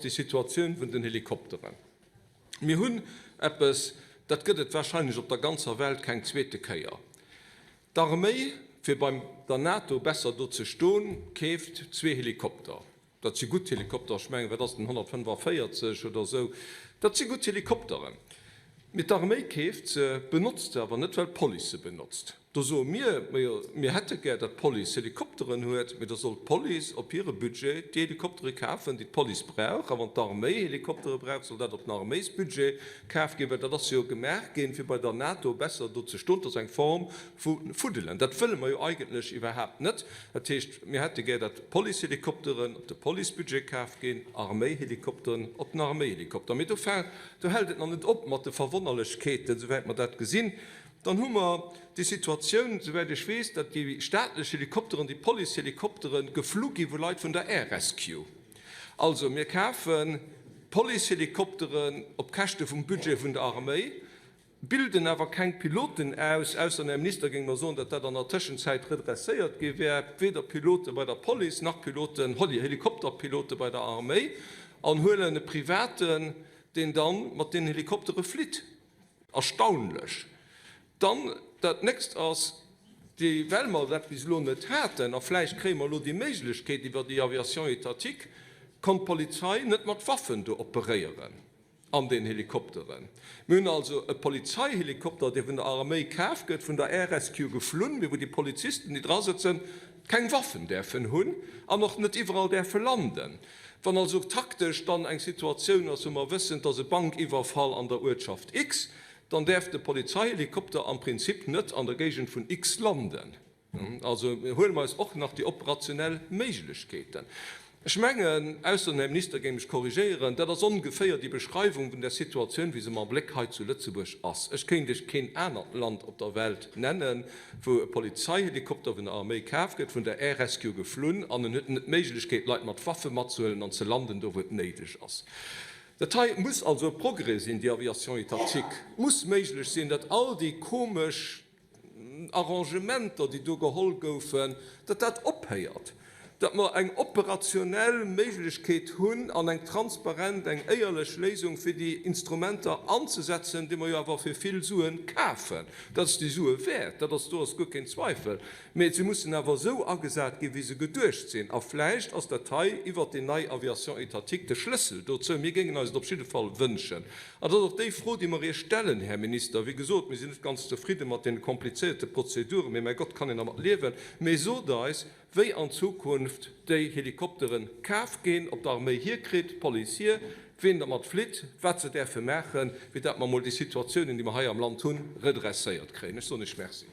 Déi Situatioun vun den Helikopteren. Mir hunn eppes, dat gëtt et wahrscheinlech op der ganzer Welt keng zweete Kéier. D'Arméi, fir bei der NATO besser do ze stoen, keeft zwee Helikopter. Dat si gutt Helikopter, ech mengen, wat ass den, 145 oder esou, dat si gutt Helikopteren. Mee d'Arméi keeft se, benotzt se awer net, well d'Police se benotzt. Do soe mir, Majo, mir hätte gär, datt d'Police Helikopteren huet, mee da soll d'Police op hire Budget déi Helikoptere kafen, déi d'Police brauch. A wann d'Arméi Helikoptere brauch, soll dat op den Arméisbudget kaf ginn, well dat ass jo gemaach ginn, fir bei der NATO besser do ze stoen. Dat ass eng Form vu Fuddelen. Dat wëlle mer jo eigentlech iwwerhaapt net. Dat heescht, mir hätte gär, datt Policehelikopteren op de Policebudget kaf ginn, Arméihelikopteren op den Arméihelikopter. Mee do hält et nach net op mat de Verwonnerlechkeeten, souwäit mer dat gesinn. Dann hu mer déi Situatioun, souwäit ech weess, datt déi staatlech Helikopteren, déi Policehelikopteren, geflu gi vu Leit vun der Air Rescue. Also mir kafe Policehelikopteren op Käschte vum Budget vun der Arméi, bilden awer keng Piloten aus, ausser den Här Minister géing mer soen, datt dat an der Tëschenzäit redresséiert gi wär, weder Pilote bei der Police nach Piloten, Helikopterpilote bei der Arméi, an huelen e Privaten, deen da mat deenen Helikoptere flitt. Erstaunlech. Dann dat nächst ass, déi, well mer dat bis elo net haten, a vläicht kréie mer elo déi Méiglechkeet iwwer déi Aviation étatique, konnt d'Polizei net mat Waffen do operéieren an den Helikopteren. Mir hunn also e Polizeihelikopter, dee vun der Arméi kaf gëtt, vun der Air Rescue geflunn, mee wou déi Polizisten, déi drasëtzen, keng Waffen däerfen hunn an och net iwwerall däerfe landen. Wann also taktesch dann eng Situatioun ass, wou mer wëssen, et ass e Bankiwwerfall an der Uertschaft X, dann däerf de Polizeihelikopter am Prinzip net an der Géigend vun X landen. Also huele mer eis och nach déi operationell Méiglechkeeten. Ech mengen, ausser den Här Minister géing mech korrigéieren, dat ass ongeféier déi Beschreiwung vun der Situatioun, wéi se am Abléck hei zu Lëtzebuerg ass. Ech kéint Iech keen anert Land op der Welt nennen, wou e Polizeihelikopter vun der Arméi kaf gëtt, vun der Air Rescue geflunn, an en huet net d'Méiglechkeet, Leit mat Waffe matzehuelen an ze landen do, wou et néideg ass. Dat hei muss also e Progrès sinn, déi Aviation étatique. Et muss méiglech sinn, datt all déi komesch Arrangementer, déi do geholl goufen, datt dat ophéiert, datt mer eng operationell Méiglechkeet hunn an eng transparent, eng éierlech Léisung, fir déi Instrumenter anzesetzen, déi mer jo awer fir vill Sue kafen. Dat ass déi Sue wäert, dat ass, do ass guer keen Zweifel. Mä se mussen awer esou agesat ginn, wéi se geduecht sinn. A vläicht ass dat hei iwwert déi nei Aviation étatique de Schlëssel dozou. Mir géingen eis et op jidde Fall wënschen. An dat ass och déi Fro, déi mer Iech stellen, Här Minister. Wéi gesot, mir sinn net ganz zefridde mat deene komplizéierte Prozeduren, mee mäi Gott, kann een dermat liewen. Mee sot eis, wéi an Zukunft déi Helikoptere kaf ginn, ob d'Arméi hir kritt, d'Police hir, ween dermat flitt, wat se däerfe maachen, fir dat mer emol déi Situatiounen, déi mer hei am Land hunn, redresséiert kréien. Ech soen Iech Merci.